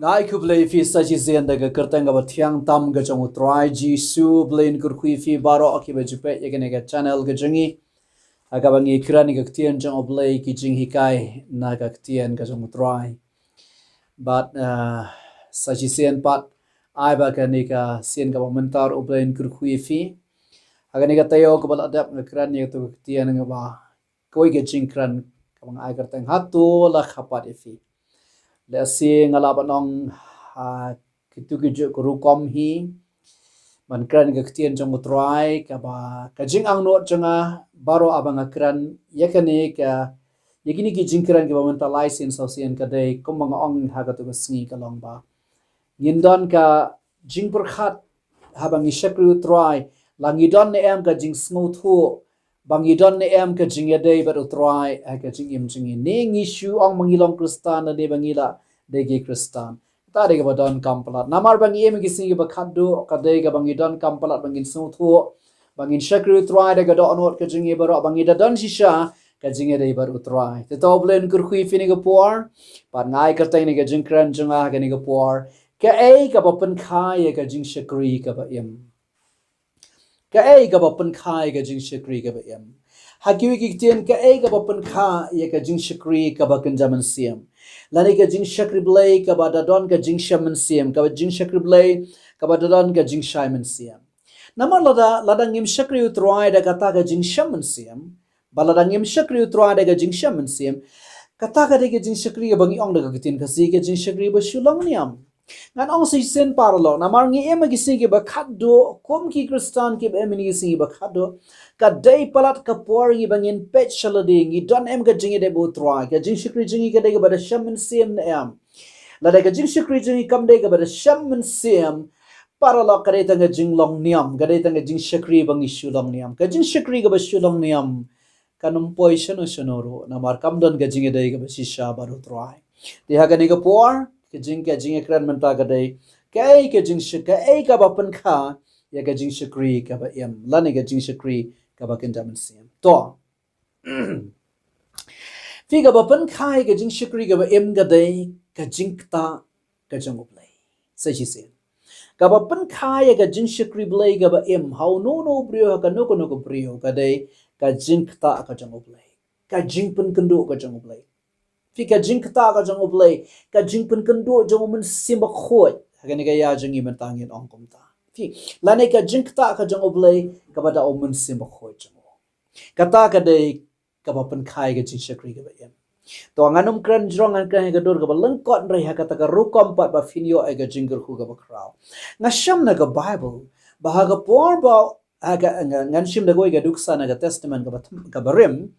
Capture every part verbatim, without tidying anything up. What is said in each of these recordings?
Ai khublei phi sa shisien da ka kyrteng kaba thiang tam ka jong u Trai Jisu. Blei un kyrkhu ïa phi baroh kiba ju peit ïa kane ka channel ka jong ngi, ha kaba ngi kren ïa ka ktien jong u Blei, ki jinghikai na ka ktien ka jong u Trai. Bad, ah, sa shisien pat, ai ba kane ka sien kaba mynta ruh u Blei un kyrkhu ïa phi. Ha kane ka taïew kaba la dep nga kren ïa kato ka ktien kaba, kawei ka jingkren kaba nga ai kyrteng Hato la kha pat ïa phi. Lehse nga lah ban ong, ha kito kijuh ki rukom hi, ban kren ka ktien jong u Trai, kaba ka jingangnud jong nga baroh haba nga kren ïa kane ka, ïa kine ki jingkren kiba mynta lai sien saw sien, ka dei kumba nga ong ha kato ka sngi, ka long ba ngin don ka jingpyrkhat haba ngi shakri u Trai, la ngi don ne em ka jingsngewthuh ba ngi don ne em ka jingïadei bad u Trai ha ka jingim jong ngi, ne ngi shu ong ba ngi long Khristan lane ba ngi la dei ki Khristan. Kata dei kaba donkam palat. Namar ba ngi im ha ki sngi kiba khatduh, ka dei kaba ngi donkam palat ba ngin sngewthuh ba ngin shakri u Trai da ka dohnud ka jong ngi baroh, ba ngi da don shisha ka jingïadei bad u Trai. Te to u Blei un kyrkhu ïa phi ha kane ka por. Bad nga ai kyrteng ïa kane ka jingkren jong nga ha kane ka por: Kaei kaba pynkha ïa ka jingshakri kaba im? Kaei kaba pynkha ïa ka jingshakri kaba im? Ha kiwei ki ktien, kaei kaba pynkha ïa ka jingshakri kaba kynja mynsiem, lane ka jingshakri Blei kaba da don ka jingshem mynsiem, kaba jingshakri Blei kaba da don ka jingshai mynsiem. Namar lada, lada ngim shakri u Trai da kata ka jingshem mynsiem, ba lada ngim shakri u Trai da ka jingshem mynsiem, kata ka dei ka jingshakri kaba ngi ong da ka ktien Khasi, ka jingshakri ba shu long niam. Ngan ong shisien paralok, namar ngi im ha ki sngi kiba khatduh, kum ki Khristan kiba im ha ki sngi kiba khatduh, ka dei palat ka por ngi ba ngin peit sha lade, ngi don em ka jingïadei bad u Trai, ka jingshakri jong ngi ka dei kaba da shem mynsiem ne em. Lada ka jingshakri jong ngi kam dei kaba da shem mynsiem, paralok, ka dei tang ka jinglong niam, ka dei tang ka jingshakri ba ngi shu long niam. Ka jingshakri kaba shu long niam kan ym poi shano shano ruh, namar kam don ka jingïadei kaba shisha bad u Trai. Te ha kane ka por, ka jing, ka jingïakren mynta ka dei, kaei ka jingshak, kaei kaba pynkha ïa ka jingshakri kaba im, lane ka jingshakri kaba kynja mynsiem? To, phi, kaba pynkha ïa ka jingshakri kaba im ka dei ka jingktah ka jong u Blei. Sa shisien, kaba pynkha ïa ka jingshakri Blei kaba im ha uno uno u briew, ha kano kano ka briew, ka dei ka jingktah ka jong u Blei, ka jingpynkynduh ka jong u Blei. Phi, ka jingktah ka jong u Blei, ka jingpynkynduh jong u Mynsiem Bakhuid. Ha kane ka ïa jong ngi mynta ngin ong kumta. Phi, lane ka jingktah ka jong u Blei kaba da u Mynsiem Bakhuid jong u. Kata ka dei kaba pynkha ïa ka jingshakri kaba im. To, ngan ym kren jrong, ngan kren ha ka dur kaba lyngkot, hynrei ha kata ka rukom pat ba phin ïoh ïa ka jingkyrkhu kaba khraw. Nga shem na ka Baibl ba ha ka por ba, ha ka, nga, ngan shim da kawei ka nuksa na ka Testament kaba, kaba rim,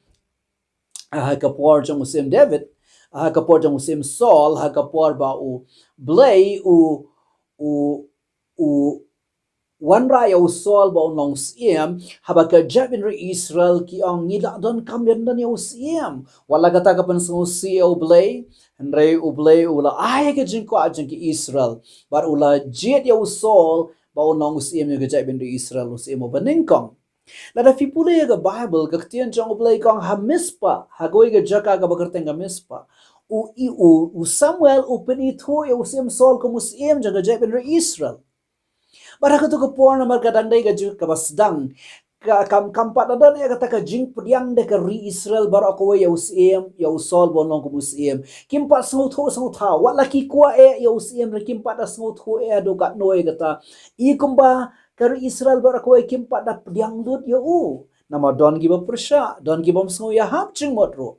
ha ka por jong u Syiem David, ha ka por jong u Syiem Saul, ha ka por ba u Blei u, u, u wanrah ïa u Saul ba un long syiem, haba ka jaitbynriew Israel ki ong, ngi lah donkam ban don ïa u syiem. Wat la kata ka pynsngewsih ïa u Blei, hynrei u Blei u la ai ka jingkwah jong ki Israel, bad u la jied ïa u Saul ba un long u syiem ïa ka jaitbynriew Israel, u syiem uba nyngkong. Lada phi pule ïa ka Baibl, ka ktien jong u Blei ka ong ha Mizpa, ha kawei ka jaka kaba kyrteng ka Mizpa, u, i, u, u Samuel u pynithuh ïa u Syiem Saul kum u syiem jong ka jaitbynriew Israel. Bad ha kato ka por, namar ka dang dei ka jing kaba sdang, ka, kam, kam pat da don ïa kata ka jingpdiang da ka ri Israel baroh kawei ïa u syiem, ïa u Saul ba un long kum u syiem. Kim pat sngewthuh sngewthaw, wat la ki kwah eh ïa u syiem, hynrei kim pat da sngewthuh eh haduh katno ïa kata. I kumba ka ri Israel baroh kawei kim pat da pdiang lut ïa u, namar don kiba pyrshah, don ki bym sngew ïahap jingmut ruh.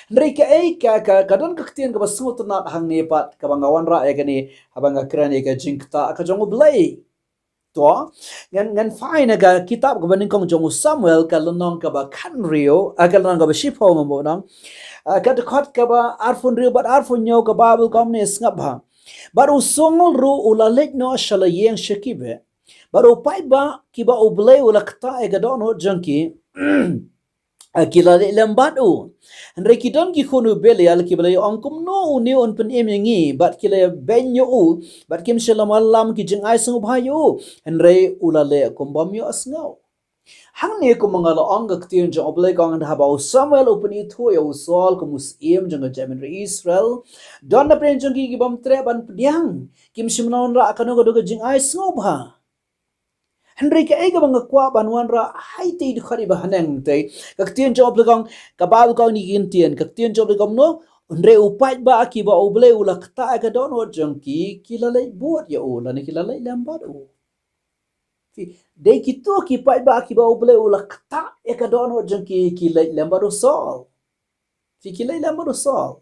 Hynrei kaei ka, ka, ka don ka ktien kaba sngewtynnat hangne pat, kaba nga wanrah ïa kane haba nga kren ïa ka jingktah ka jong u Blei. To, ngan, ngan phai na ka kitab kaba nyngkong jong u Samuel, ka lynnong kaba khathynriew, ah, ka lynnong kaba shiphew, nga mut nang, ah, ka dkhot kaba arphew hynriew bad arphew hynñiew. Ka Baibl ka ong kumne, sngap bha: Bad u Saul ruh u la leit noh sha la ïing sha ki beh, bad u paidbah kiba u Blei u la ktah ïa ka dohnud jong ki, ah, ki la leh lem bad u. Hynrei ki don ki khun u Belial kiba la ïa ong, kumno une un pynim ïa ngi? Bad ki la ïa beiñ ïa u, bad kim shym la wallam ki jingai sngewbha ïa u, hynrei u la leh kum bym ïohsngew. Hangne kumba nga la ong, ka ktien jong U Blei ka ong, haba u Samuel u pynithuh ïa u Saul kum u syiem jong ka jaitbynriew Israel, don napdeng jong ki ki bym treh ban pdiang, kim shym la wanrah kano kano ka jingai sngewbha. Hynrei kaei kaba nga kwah ban wanrah ha ite i dkhot iba haneng te, ka ktien jong U Blei ka ong, ka Baibl ka ong kine ki ktien, ka ktien jong U Blei ka ong kumno, hynrei u paidbah kiba U Blei u la ktah ïa ka dohnud jong ki, ki la leit bud ïa u, lane ki la leit lem bad u. Phi, dei kito ki paidbah kiba U Blei u la ktah ïa ka dohnud jong ki, ki leit lem bad u Saul. Phi, ki leit lem bad u Saul.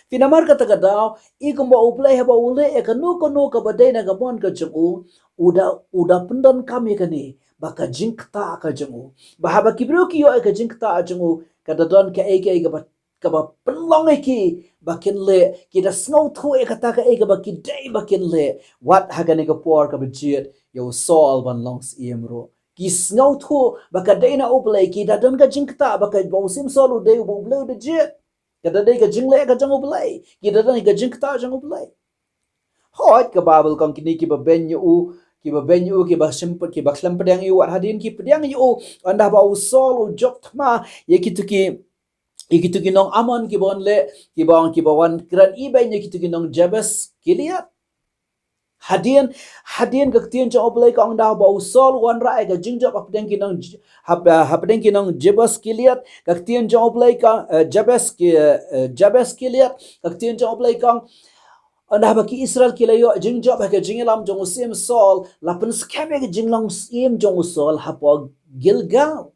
Phi, namar kata ka daw, i kumba U Blei haba u leh ïa kano kano kaba dei na ka mon ka jong u, u da, u da pyndonkam ïa kane, ba ka jingktah ka jong u, ba haba ki briew ki ïoh ïa ka jingktah jong u, ka da don kaei kaei kaba kaba pynlong ïa ki ba kin leh, ki da sngewthuh ïa kata kaei kaba ki dei ba kin leh. Wat ha kane ka por kaba jied ïa u Saul ban long syiem ruh, ki sngewthuh ba ka dei na U Blei, ki da don ka jingktah ba ka, ba u syiem Saul u dei uba U Blei u da jied. Ka da dei ka jingleh ka jong U Blei, ki da don ka jingktah jong U Blei. Hooid, ka Baibl ka ong kine kiba beiñ ïa u, kiba beiñ ïa u, kiba shym, kiba khlem pdiang ïa u, wat hadien ki pdiang ïa u. Ynda ba u Saul u jop thma ïa kito ki, ïa kito ki nong Ammon kiba wan leh, kiba wan, kiba wan kren ibeiñ ïa kito ki nong Jabes Gilead. Hadien, hadien ka ktien jong U Blei ka ong, ynda ba u Saul u wanrah ïa ka jingjop hapdeng ki nong J-, hap-, hapdeng ki nong Jabes Gilead, ka ktien jong U Blei ka, eh, Jabes Gi-, eh, Jabes Gilead, ka ktien jong U Blei ka ong, ynda ba ki Israel ki la ïoh jingjop ha ka jingïalam jong u syiem Saul, la pynskhem ïa ka jinglong syiem jong u Saul hapoh Gilgal.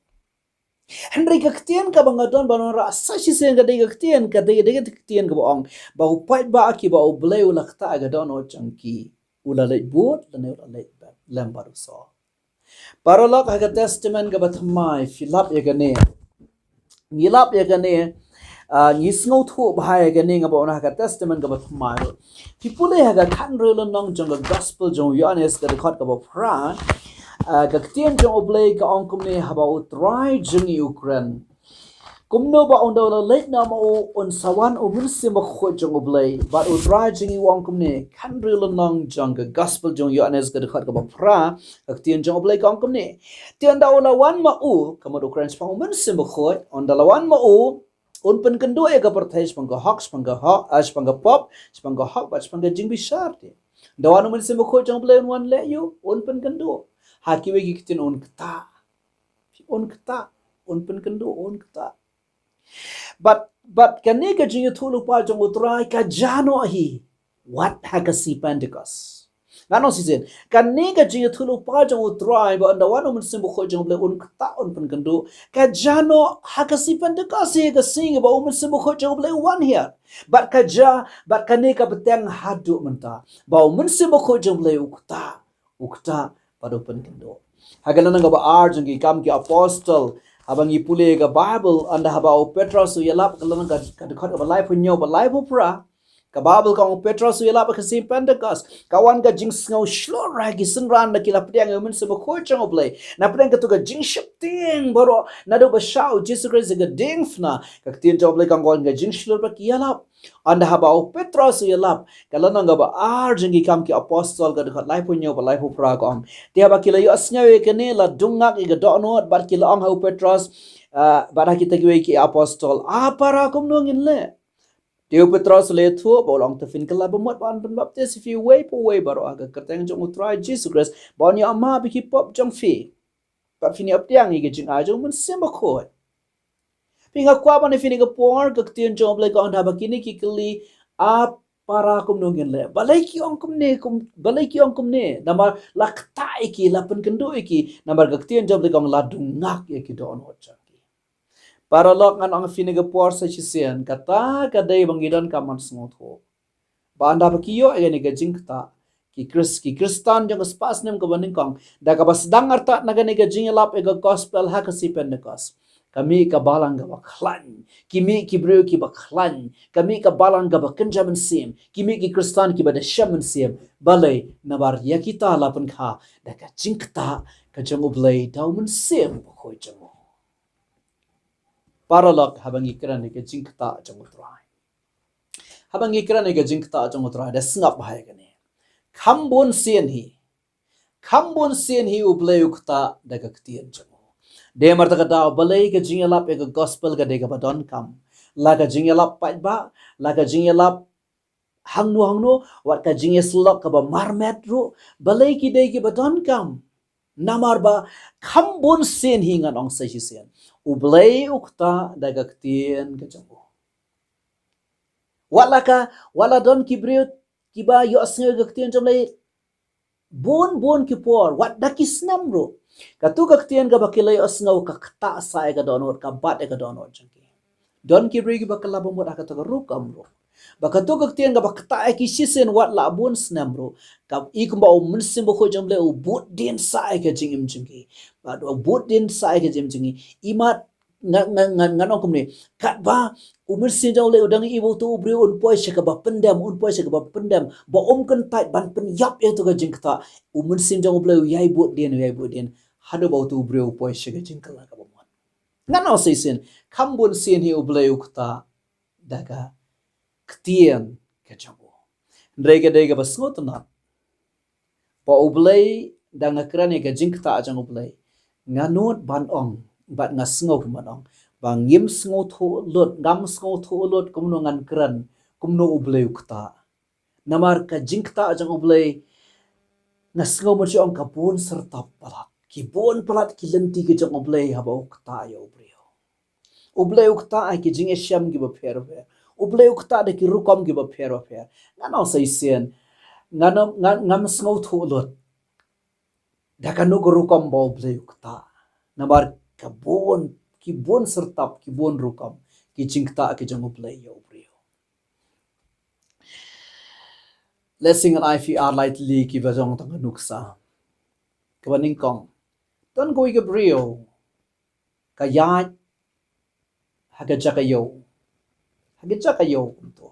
Hynrei ka ktien kaba nga don ban wanrah sa shisien ka dei ka ktien, ka dei, dei ka ktien kaba ong, ba u paidbah kiba U Blei u la ktah ïa ka dohnud jong ki, u la leit bud, lane u la leit lem bad u Saul. Paralok, ha ka Testament kaba thymmai, phi lap ïa kane. Ngi lap ïa kane, ah, ngi sngewthuh bha ïa kane, nga ba ong ha ka Testament kaba thymmai ruh. Phi pule ha ka khathynriew lynnong jong ka Gospel jong u Ïoannis ka dkhot kaba phra, ah, ka ktien jong U Blei ka ong kumne, haba U Trai jong ngi u kren. Kumno ba ynda u la leit noh ma u, un sa wan u Mynsiem Bakhuid jong U Blei. Bad U Trai jong ngi u ong kumne, khathynriew lynnong jong ka Gospel jong u Ïoannis ka dkhot kaba phra, ka ktien jong U Blei ka ong kumne. Te ynda u la wan ma u, ka mut u kren shaphang u Mynsiem Bakhuid, ynda la wan ma u, un pynkynduh ïa ka pyrthei shaphang ka hok, shaphang ka hok, ah, shaphang ka pop, shaphang ka hok, bad shaphang ka jingbishar te. Ynda wan u Mynsiem Bakhuid jong U Blei un wan leh ïa u, un pynkynduh. Ha kiwei ki ktien un ktah. Un ktah, un pynkynduh, un ktah. Bad, bad kane ka jingïathuhlypa jong U Trai ka jia noh hi. Wat ha ka sngi Pentecost. Ngan ong shisien, kane ka jingïathuhlypa jong U Trai ba ynda wan u Mynsiem Bakhuid jong U Blei un ktah un pynkynduh, ka jia noh ha ka sngi Pentecost hi, ka sngi ba u Mynsiem Bakhuid jong U Blei u wan hiar. Bad ka jia, bad kane ka bteng haduh mynta. Ba u Mynsiem Bakhuid jong U Blei u ktah, u ktah bad u pynkynduh. Ha ka lynnong kaba ar jong ki Kam ki Apostol, haba ngi pule ka Baibl, ynda haba u Petros u ïalap, ka lynnong ka, ka dkhot kaba laiphew hynñiew bad laiphew phra. Ka Baibl ka ong u Petros u ïalap ha ka sngi Pentecost, ka wan ka jingsngew shlur ha ki synran da ki la pdiang ïa u Mynsiem Bakhuid jong U Blei. Napdeng kato ka jingsheptieng baroh, naduh ba shah u Jisu Khrist ha ka diengphna, ka ktien jong U Blei ka ong ka wan ka jingshlur bad ki ïalap. Ynda haba u Petros u ïalap, ka lynnong kaba ar jong ki Kam ki Apostol ka dkhot laiphew hynñiew bad laiphew phra ka ong. Te haba ki la ïohsngew ïa kane la dung ngak ïa ka dohnud bad ki la ong ha u Petros, ah, bad ha kita kiwei ki apostol, ah, para kumno ngin leh? Te u Petros u la ïathuh bad u la ong, to phin kylla bamut bad yn pynbaptis ïa phi uwei pa uwei baroh ha ka kyrteng jong u Trai Jisu Khrist, ban ïoh map ïa ki pop jong phi. Bad phin ïa pdiang ïa ka jingai jong u Mynsiem Bakhuid. Phi, nga kwah ban ong ïa phi ha kane ka por, ka ktien jong U Blei ka ong, haba kine ki kylli, ah, para kumno ngin leh? Balei ki ong kumne, kum, balei ki ong kumne? Namar la ktah ïa ki, la pynkynduh ïa ki, namar ka ktien jong U Blei ka ong la dung ngak ïa ki dohnud jong ki. Paralok, ngan ong ïa phi ha kane ka por sa shisien, kata ka dei ba ngi donkam ban sngewthuh. Ba ynda ba ki ïoh ïa kane ka jingktah, ki Khrist, ki Khristan jong ka spah snem kaba nyngkong, da kaba sdang artat na kane ka jingïalap ïa ka gospel ha ka sngi Pentecost, ka mih ka balang kaba khlaiñ, ki mih ki briew kiba khlaiñ, ka mih ka balang kaba kynja mynsiem, ki mih ki Khristan kiba da shem mynsiem. Balei? Namar ïa kita la pynkha da ka jingktah ka jong U Blei da u Mynsiem Bakhuid jong u. Paralok, haba ngi kren ïa ka jingktah jong U Trai. Haba ngi kren ïa ka jingktah jong U Trai, da sngap bha ïa kane. Kham bun sien hi. Kham bun sien hi U Blei u ktah da ka ktien jong u. Dei namar kata ka daw balei ka jingïalap ïa ka gospel ka dei kaba donkam. La ka jingïalap paidbah, la ka jingïalap hangno hangno, wat ka jingïasyllok kaba marmet ruh, balei ki dei kiba donkam. Namar ba kham bun sien hi ngan ong sa shisien, U Blei u ktah da ka ktien ka jong u. Wat la ka, wat la don ki briew kiba ïohsngew ka ktien jong U Blei bun bun ki por, wat da ki snem ruh. Katu ka ktien kaba ki la ïohsngew ka ktah sa ïa ka dohnud, ka bat ïa ka dohnud jong ki. Don ki briew kiba kylla ba mut ha kata ka rukom ruh. Ba katu ka ktien kaba ktah ïa ki shisien wat la bun snem ruh, ka i kumba U Mynsiem Bakhuid jong U Blei u bud dien sa ïa ka jingim jong ki. Bad u bud dien sa ïa ka jingim jong ki. Imat ngan, ngan, ngan, ngan ong kumne. Katba U Mynsiem jong U Blei u dang ïohi ba uto u briew un poi sha kaba pyndem, un poi sha kaba pyndem, ba um kyntait ban pynïap ïa uto ka jingktah, U Mynsiem jong U Blei u ïai bud dien, u ïai bud dien, haduh ba uto u briew u poi sha ka jingkylla kaba mut. Ngan ong sa shisien, kham bun sien hi U Blei u ktah da ka ktien ka jong u. Hynrei ka dei kaba sngewtynnat ba U Blei, da nga kren ïa ka jingktah jong U Blei, nga nud ban ong, bad nga sngew kum ban ong, ba ngim sngewthuh lut, ngam sngewthuh lut kumno ngan kren, kumno U Blei u ktah. Namar ka jingktah jong U Blei, nga sngew mynshuwa ong ka bun syrtap palat. Ki bun palat ki lynti ki jong U Blei haba u ktah ïa u briew. U Blei u ktah ha ki jingïashem kiba pher bapher. U Blei u ktah da ki rukom kiba pher bapher. Ngan ong sa shisien, ngan, ngan, ngam sngewthuh lut da kano ka rukom ba U Blei u ktah. Namar ka bun, ki bun syrtap, ki bun rukom ki jingktah ki jong U Blei ïa u briew. Lehse ngan ai phi ar lai tylli kiba jong tang ka nuksa kaba nyngkong. Don kawei ka briew ka ïaid ha ka jaka ïew, ha ka jaka ïew kumto,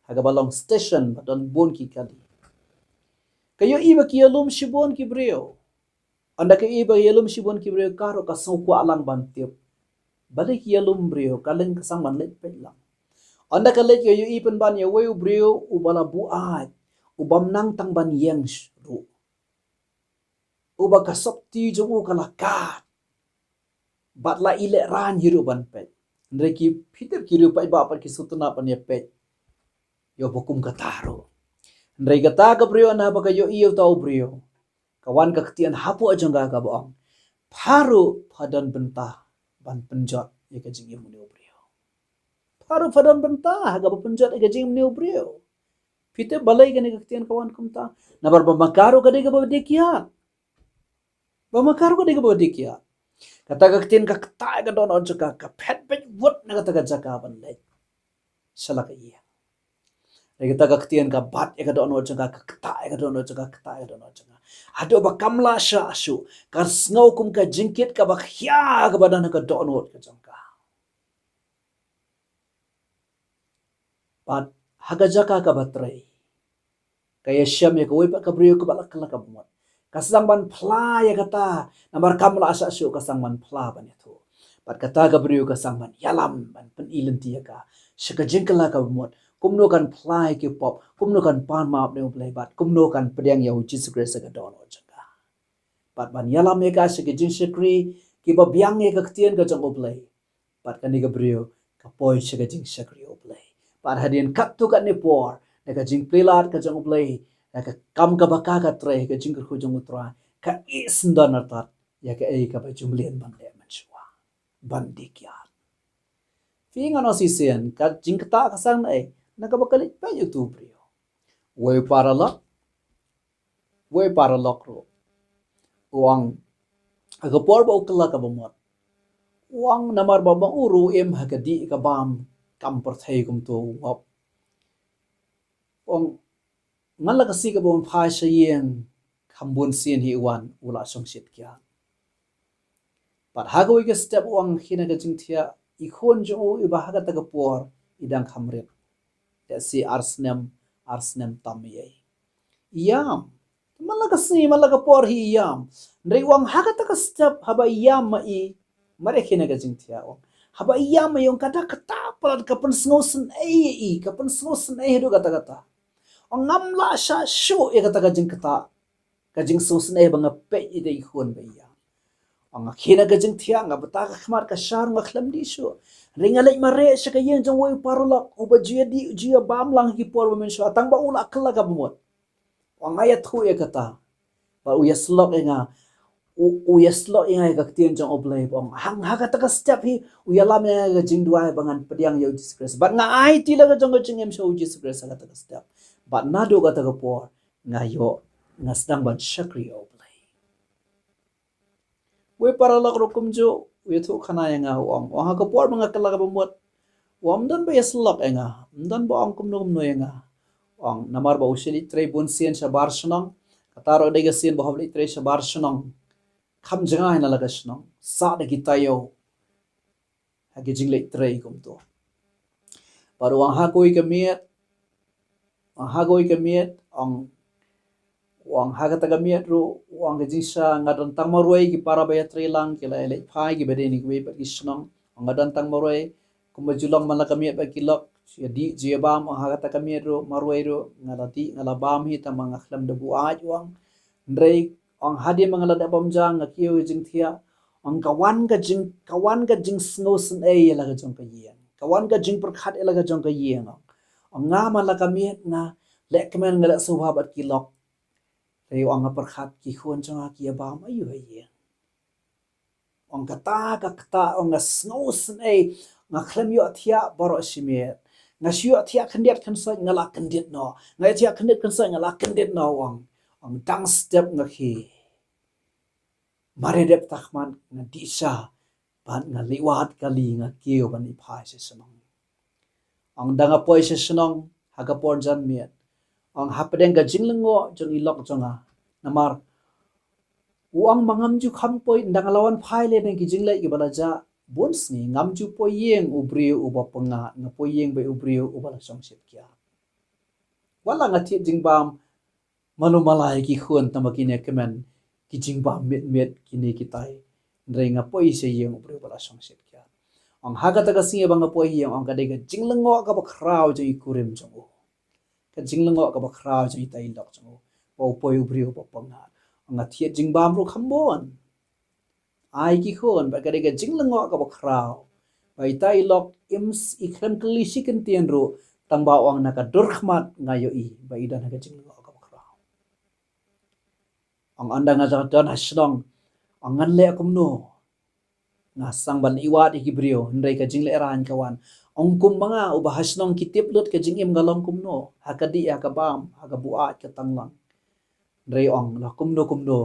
ha kaba long station ba don bun ki kali. Ka ïohi ba ki ïalum shibun ki briew. Ynda ka ïohi ba ïalum shibun ki briew, ka ruh ka sngew kwah lang ban tip balei ki ïalum briew, ka leit ka sdang ban leit peit lang. Ynda ka leit ka ïohi pynban ïa uwei u briew uba la buaid, u bym nang tang ban ïeng ruh, uba ka sopti jong u ka la kad, bad la i lehraiñ hi ruh ban peit. Hynrei ki, phi tip, ki riew paidbah pat ki sngewtynnat ban ïa peit ïa uba kum kata ruh. Hynrei kata ka briew, ynda ba ka ïohi ïa uta u briew, ka wan ka ktien hapoh jong ka kaba ong, pha ruh pha don bynta ban pynjot ïa ka jingim une u briew. Pha ruh pha don bynta ha kaba pynjot ïa ka jingim une u briew. Phi tip balei kane ka ktien ka wan kumta? Namar ba ma ka ruh ka dei kaba dih kiad. Ba ma ka ruh ka dei kaba dih kiad. Kata ka ktien ka ktah ïa ka dohnud jong ka, ka phet beit wut na kata ka jaka ban leit sha la ka ïing. Hynrei kata ka ktien ka bat ïa ka dohnud jong ka, ka ktah ïa ka dohnud jong ka, ka ktah ïa ka dohnud jong ka. Haduh ba kam lah shah shuh, ka sngew kum ka jingkit kaba khia kaba don ha ka dohnud ka jong ka. Bad ha ka jaka kaba trei, ka ïashem ïa kawei pat ka briew kaba la kylla kaba mut. Ka sdang ban phla ïa kata, namar kam lah shah shuh, ka sdang ban phla ban ïathuh. Bad kata ka briew ka sdang ban ïalam ban pyni lynti ïa ka sha ka jingkylla kaba mut, kumno kan phla ïa ki pop, kumno kan pan map na U Blei, bad kumno kan pdiang ïa U Jisu Khrist ha ka dohnud jong ka. Bad ban ïalam ïa ka sha ka jingshakri kiba biang ïa ka ktien ka jong U Blei. Bad kane ka briew ka poi sha ka jingshakri U Blei. Bad hadien katto katne por, da ka jingplie lad ka jong U Blei, da ka kam kaba ka ka trei, ka jingkyrkhu jong U Trai, ka ïeh syndon artat ïa kaei kaba ju mlien ban leh mynshuwa, ban dih kiad. Phi, ngan ong shisien, ka jingktah ka sdang na ei? Na kaba ka leit peit ïa uto u briew. Uwei u paralok, uwei u paralok ruh, u ong, ha ka por ba u kylla kaba mut, u ong, namar ba ma u ruh u im ha ka dih ka bam, kam pyrthei kumto u ngop. U ong, man la ka sngi kaba un phai sha ïing, kham bun sien hi u wan, u la shong shit kiad. Bad ha kawei ka step u ong, ha kine ki jingthiah, i khun jong u iba ha kata ka por i dang kham rit, lehse ar snem, ar snem tam ïa i, i ïam. Man la ka sngi, man la ka por hi i ïam. Hynrei u ong, ha kata ka step haba i ïam ma i, mar ïa kine ki jingthiah, u ong, haba i ïam ma i, u ong, ka da ktah palat, ka pynsngewsynei ïa i, ka pynsngewsynei haduh katta katta. U ong, ngam lah shah shuh ïa kata ka jingktah, ka jingsngewsynei ba nga peit ïa i khun ba i ïam. U Nga khie na ka jingthiah, nga btah ka khmat, ka shar nga khlem dih shuh. Hynrei nga leit mareh sha ka ïing jong uwei u paralok uba ju ïadih, ju ïabam lang ha ki por ba mynshuwa, tang ba u la kylla kaba mut. Ong nga ïathuh ïa kata. Bad u ïasyllok ïa nga. U, u ïasyllok ïa nga ïa ka ktien jong U Blei, ba ong hang ha kata ka step hi u ïalam ïa nga ka jingduwai ba ngan pdiang ïa U Jisu Khrist. Bad nga aiti la ka jong ka jingim sha U Jisu Khrist ha kata ka step. Bad naduh kata ka por nga ïoh, nga sdang ban shakri ïa U Blei. Uwei u paralok ruh kumjuh, u ïathuh khana ïa nga, u ong, u ong ha ka por ba nga kylla kaba mut, u ong ym don ba ïasyllok ïa nga, ym don ba ong kumno kumno ïa nga. U ong namar ba u shait leit trei bun sien shabar shnong. Kata ruh dei ka sien ba hap leit trei shabar shnong, kham jngai na la ka shnong, sah da ki taïew ha ki jingleit trei kumto. Bad u ong ha kawei ka miet, u ong ha kawei ka miet, u ong, u ong ha kata ka miet ruh, u ong ka jingshisha nga don tang marwei, ki para ba ïatrei lang ki la ïaleit phai, kiba dei na kiwei pat ki shnong. U ong nga don tang marwei, kumba ju long man la ka miet bad ki lok, ju ïadih ju ïabam. U ong ha kata ka miet ruh, marwei ruh nga la dih, nga la bam hi, tang ba nga khlem da buaid, u ong. Hynrei u ong hadien ba nga la dep bam ja, nga kiew ïa ka jingthiah. U ong ka wan ka jing, ka wan ka jingsngewsynei ïa la ka jong ka ïing, ka wan ka jingpyrkhat ïa la ka jong ka ïing. U ong nga man la ka miet nga leh kmen, nga leh sngewbha bad ki lok. Hynrei u ong nga pyrkhat ki khun jong nga ki ïabam aïu ha ïing. U ong kata ka ktah, u ong nga sngewsynei, nga khlem ïohthiah baroh shi miet. Nga shu ïohthiah khyndiat khynsoit nga la kyndit noh, nga ïohthiah khyndiat khynsoit nga la kyndit noh, u ong. U ong dang step nga khie. Mareh dep btah khmat nga dih sha, bad nga leit wad kali, nga kiew ban leit phai sha shnong. U ong da nga poi sha shnong ha ka por janmiet, u ong hapdeng ka jinglyngngoh jong i lok jong nga, namar u ong ma ngam ju kham poi, ynda nga la wan phai lei na ki jingleit kiba la jah bun sngi, ngam ju poi ïing u briew uba pyngngad, nga poi ïing beit u briew uba la shong shet kiad. Wat la nga thied jingbam malu mala ïa ki khun, tang ba kine kmen ki jingbam miet miet kine kitai, hynrei nga poi sha ïing u briew ba la shong shet kiad. U ong ha kata ka sngi ba nga poi ïing, u ong ka dei ka jinglyngngoh kaba khraw jong i kurim jong u, ka jinglyngngoh kaba khraw jong itai i lok jong u, ba u poi u briew ba pyngngad. U ong nga thied jingbam ruh kham bun, ai ki khun, bad ka dei ka jinglyngngoh kaba khraw ba itai i lok im s-, i khlem kylli shi kyntien ruh, tang ba u ong na ka dur khmat nga ïohi ba i don ha ka jinglyngngoh kaba khraw. U ong ynda nga don ha shnong, u ong ngan leh kumno? Nga sdang ban leit wad ïa ki briew, hynrei ka jinglehraiñ ka wan. U ong kum ma nga uba ha shnong ki tip lut ka jingim ka long kumno, ha ka dih ha ka bam, ha ka buaid ka tanglang. Hynrei u ong la kumno kumno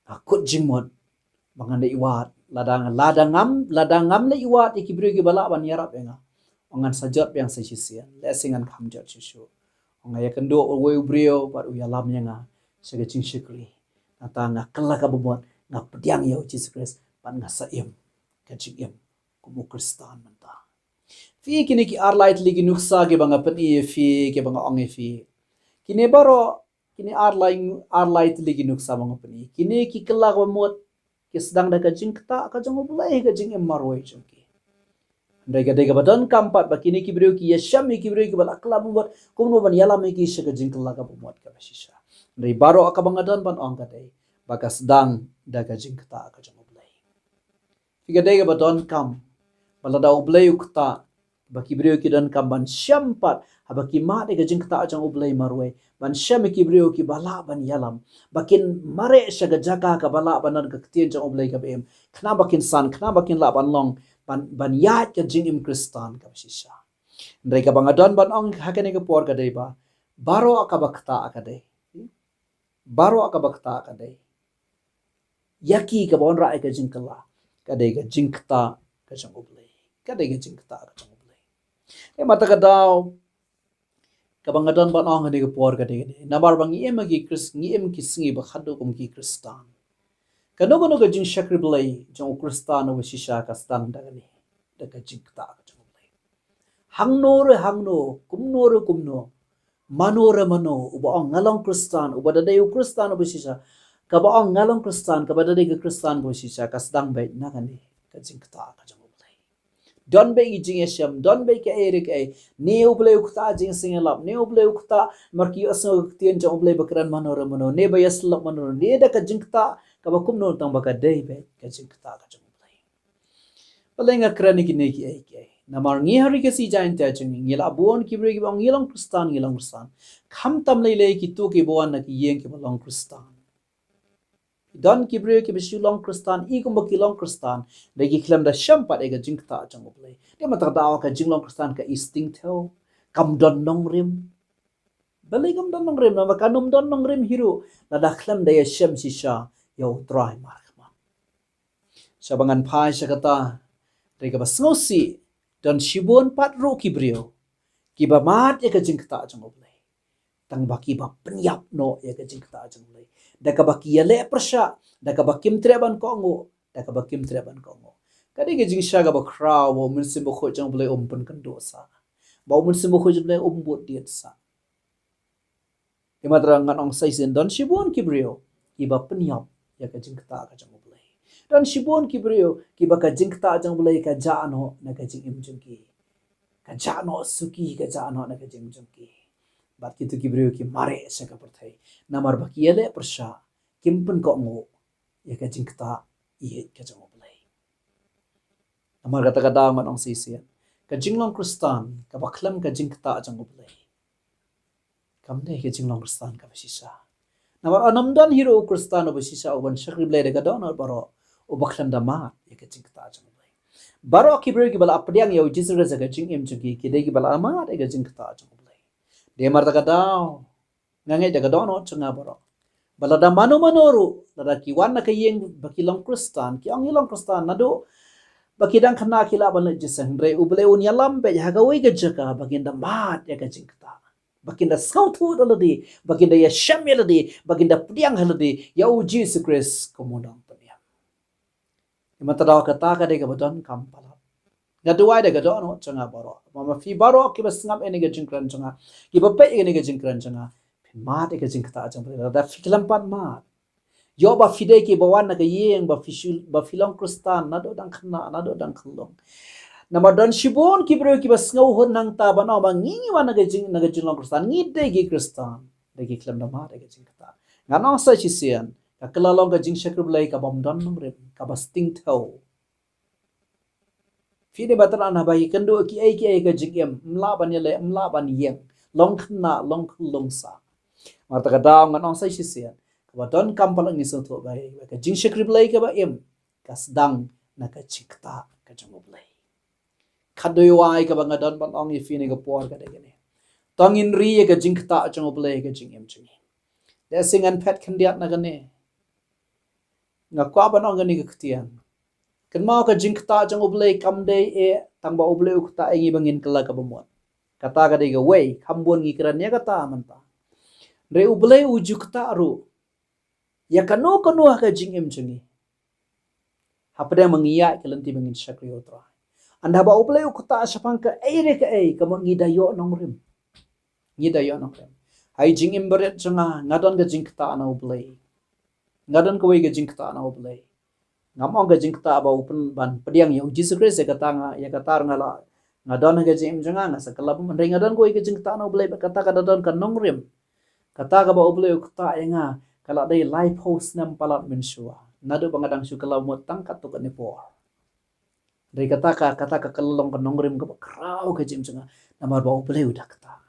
nga kut jingmut ba ngan leit wad, lada, lada ngam, lada ngam leit wad ïa ki briew kiba lah ban ïarap ïa nga, u ong ngan sa jot biang sa shisien, lehse ngan kham jot shuh shuh. U ong nga ïakynduh uwei u briew bad u ïalam ïa nga sha ka jingshakri. Nangta nga kylla kaba mut, nga pdiang ïa U Jisu Khrist bad nga sa im ka jingim kum u Khristan mynta. Phi, kine ki ar lai tylli ki nuksa kiba nga pyni ïa phi, kiba nga ong ïa phi, kine baroh, kine ar lai, ar lai tylli ki nuksa ba nga pyni, kine ki kylla kaba mut, ki sdang da ka jingktah ka jong U Blei ha ka jingim marwei jong ki. Hynrei ka dei kaba donkam pat ba kine ki briew ki ïashem ïa ki briew kiba la kylla ba mut, kumno ban ïalam ïa ki sha ka jingkylla kaba mut kaba shisha. Hynrei baroh kaba nga don ban ong ka dei ba ka sdang da ka jingktah ka jong U Blei. Phi, ka dei kaba donkam ba lada U Blei u ktah, ba ki briew ki donkam ban shem pat, haba ki mad ïa ka jingktah jong U Blei marwei, ban shem ïa ki briew kiba lah ban ïalam, ba kin mareh sha ka jaka kaba lah ban don ka ktien jong U Blei kaba im, khnang ba kin san, khnang ba kin lah ban long, ban, ban ïaid ka jingim Khristan kaba shisha. Hynrei kaba nga don ban ong ha kane ka por ka dei ba baroh kaba ktah ka dei, baroh kaba ktah ka dei, ïa ki kaba wanrah ïa ka jingkylla, ka dei ka jingktah ka jong U Blei. Ka dei ka jingktah ka jong U Blei. Te mynta ka daw kaba nga don ban ong ha kane ka por ka dei kane, namar ba ngi im ha ki Khrist, ngi im ki sngi ba khadduh kum ki Khristan. Kano kano ka jingshakri Blei jong u Khristan uba shisha ka sdang da kane, da ka jingktah ka jong U Blei. Hangno re hangno, kumno re kumno, mano re mano uba ong nga long Khristan, uba da dei u Khristan uba shisha, kaba ong nga long Khristan, kaba da dei ka Khristan kaba shisha, ka sdang beit na kane ka jingktah ka jong U Blei. Don beit ki jingïashem, don beit kaei re kaei. Ne U Blei u ktah jingïaseng ïalap, ne U Blei u ktah namar ki ïohsngew ka ktien jong U Blei ba kren mano re mano, ne ba ïasyllok mano re, ne da ka jingktah kaba kumno tang ba ka dei beit ka jingktah ka jong U Blei. Balei nga kren ïa kine kiei kiei? Namar ngi ha ri Khasi Jaiñtia jong ngi, ngi la bun ki briew kiba ong ngi long Khristan, ngi long Khristan. Khamtam lei lei kito kiba wan na ki ïing kiba long Khristan. Don ki briew kiba shu long Khristan, i kumba ki long Khristan, da ki khlem da shem pat ïa ka jingktah jong U Blei. Te mynta ka daw ka jinglong Khristan ka i sting thew, kam don nongrim. Balei kam don nongrim? Namar kan ym don nongrim hi ruh lada khlem da ïashem shisha ïa U Trai markhmat. Sha ba ngan phai sha kata, hynrei kaba sngewsih, don shibun pat ruh ki briew kiba mad ïa ka jingktah jong U Blei. Tang ba kiba pynïap noh ïa ka jingktah jong U Blei. Da kaba ki ïaleh pyrshah, da kaba kim treh ban kohnguh, da kaba kim treh ban kohnguh. Ka dei ka jingshah kaba khraw ba U Mynsiem Bakhuid jong U Blei um pynkynduh sah, ba U Mynsiem Bakhuid jong U Blei um bud diet sah. Te mynta ngan ong sa shisien, don shibun ki briew kiba pynïap ïa ka jingktah ka jong U Blei. Don shibun ki briew kiba ka jingktah jong U Blei ka jah noh na ka jingim jong ki. Ka jah noh suki, ka jah noh na ka jingim jong ki. Bad kito ki briew ki mareh sha ka pyrthei. Namar ba ki ïaleh pyrshah, kim pynkohnguh ïa ka jingktah ïeit ka jong U Blei. Namar kata ka daw ngan ong sa shisien, ka jinglong Khristan kaba khlem ka jingktah jong U Blei kam dei ka jinglong Khristan kaba shisha. Namar ynnym don hi ruh u Khristan uba shisha uban shakri Blei da ka dohnud baroh, uba khlem da mad ïa ka jingktah jong U Blei. Baroh ki briew kiba la pdiang ïa U Jisu Khrist ha ka jingim jong ki, ki dei kiba la mad ïa ka jingktah jong U Blei. Dei namar kata ka daw nga ngeit da ka dohnud jong nga baroh, ba lada mano mano ruh, lada ki wan na ka ïing ba ki long Khristan, ki ong ki long Khristan, naduh ba ki dang khynnah ki lah ban leit jingïaseng, hynrei U Blei un ïalam beit ha kawei ka jaka ba kin da mad ïa ka jingktah, ba kin da sngewthuh ïa lade, ba kin da ïashem ïa lade, ba kin da pdiang ha lade ïa U Jisu Khrist kum u nongpynim. Te mynta daw kata ka dei kaba donkam palat. Nga duwai da ka dohnud jong nga baroh, ma phi baroh kiba sngap ïa kane ka jingkren jong nga, kiba peit ïa kane ka jingkren jong nga, phin mad ïa ka jingktah jong U Blei. Lada phi khlem pat mad, ïoh ba phi dei kiba wan na ka ïing ba phi shu, ba phi long Khristan naduh dang khynnah, naduh dang khyllung. Namar don shibun ki briew kiba sngewhun nangta ban ong ba ngi, ngi wan na ka jing, na ka jinglong Khristan, ngi dei ki Khristan, hynrei ki khlem da mad ïa ka jingktah. Ngan ong sa shisien, ka kylla long ka jingshakri Blei kabym don nongrim, kaba sting thew. Phi dei ba tang haba ïakynduh kiei kiei ka jingim, ym lah ban ïaleh, ym lah ban ïeng, long khynnah, long khyllung sah. Namar kata ka daw ngan ong sa shisien, kaba donkam palat ngi sngewthuh ba ka jingshakri Blei kaba im ka sdang na ka jingktah ka jong U Blei. Ka dei wai kaba nga don ban ong ïa phi ha kane ka por ka dei kane. To ngin ri ïa ka jingktah jong U Blei ha ka jingim jong ngi. Lehse ngan phet khyndiat na kane. Nga kwah ban ong kane ka ktien. Kynmaw, ka jingktah jong U Blei kam dei eh tang ba U Blei u ktah ïa ngi ba ngin kylla kaba mut. Kata ka dei kawei, kham bun ngi kren ïa kata mynta. Hynrei U Blei u ju ktah ruh ïa kano kano ha ka jingim jong ngi, hapdeng ba ngi ïaid ka lynti ba ngin shakri ïa U Trai. Ynda ba U Blei u ktah shaphang kaei re kaei, ka mut ngi da ïoh nongrim. Ngi da ïoh nongrim. Ha i jingim barit jong nga, nga don ka jingktah na U Blei. Nga don kawei ka jingktah na U Blei. Ngam ong ka jingktah ba u pyn, ban pdiang ïa U Jisu Khrist, ïa kata nga, ïa kata ruh nga la, nga don ha ka jingim jong nga, nga sa kylla bymman, hynrei nga don kawei ka jingktah na U Blei, bad kata ka da don ka nongrim. Kata kaba U Blei u ktah ïa nga, ka la dei laiphew snem palat mynshuwa, naduh ba nga dang shu kylla mut tang katto katne por. Hynrei kata ka, kata ka kylla long ka nongrim kaba khraw ha ka jingim jong nga, namar ba U Blei u da ktah.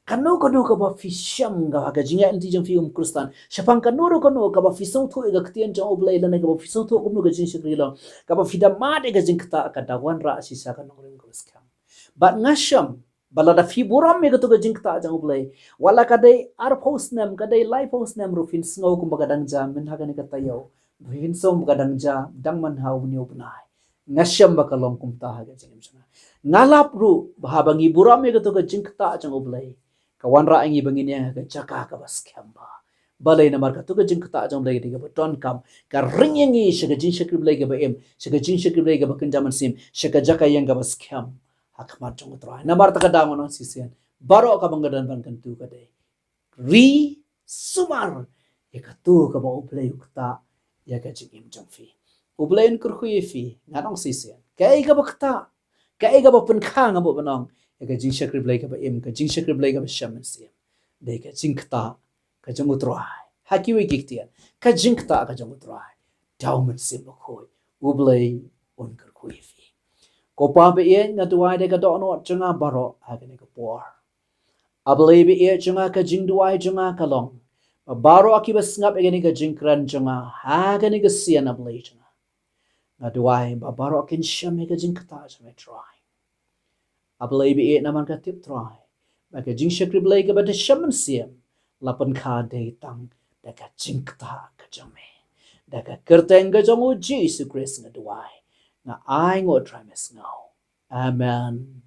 Kano kano kaba phi shem ha ka jingïaid lynti jong phi kum u Khristan, shaphang kano ruh kano kaba phi sngewthuh ïa ka ktien jong U Blei lane kaba phi sngewthuh kumno ka jingshakri long, kaba phi da mad ïa ka jingktah, ka da wanrah shisha ka nongrim kaba skhem. Bad nga shem ba lada phi burom ïa kato ka jingktah jong U Blei, wat la ka dei arphew snem, ka dei laiphew snem ruh, phin sngew kumba ka dang jia mynta ha kane ka taïew, phin sngew ba ka dang jia dang mynta ha une u bnai. Nga shem ba ka long kumta ha ka jingim jong nga. Nga lap ruh ba haba ngi burom ïa kato ka jingktah jong U Blei, ka wanrah ïa ngi ba ngin ïeng ha ka jaka kaba skhem bha. Balei? Namar kato ka jingktah jong U Blei ka dei kaba donkam, ka ring ïa ngi sha ka jingshakri Blei kaba im, sha ka jingshakri Blei kaba kynja mynsiem, sha ka jaka ïeng kaba skhem ha khmat jong U Trai. Namar kata ka daw ngan ong shisien, baroh kaba nga don ban kyntu ka dei, ri sumar ïa kato kaba U Blei u ktah ïa ka jingim jong phi. U Blei un kyrkhu ïa phi, ngan ong shisien. Kaei kaba ktah, kaei kaba pynkha, nga buh ban ong, ïa ka jingshakri Blei kaba im, ka jingshakri Blei kaba shem mynsiem, dei ka jingktah ka jong U Trai. Ha kiwei ki ktien, ka jingktah ka jong U Trai. da U Mynsiem Bakhuid. U Blei un kyrkhu ïa phi. Ko Pa ba ïeit, nga duwai da ka dohnud jong nga baroh ha kane ka por. A Blei ba ïeit jong nga, ka jingduwai jong nga ka long ba baroh kiba sngap ïa kane ka jingkren jong nga ha kane ka sien, A Blei jong nga, nga duwai ba baroh kin shem ïa ka jingktah jong me, Trai. A Blei ba ïeit, namar nga tip, Trai, ba ka jingshakri Blei kaba da shem mynsiem la pynkha dei tang da ka jingktah ka jong me. Da ka kyrteng ka jong U Jisu Khrist nga duwai, nga ainguh, Trai, me sngew. Amen.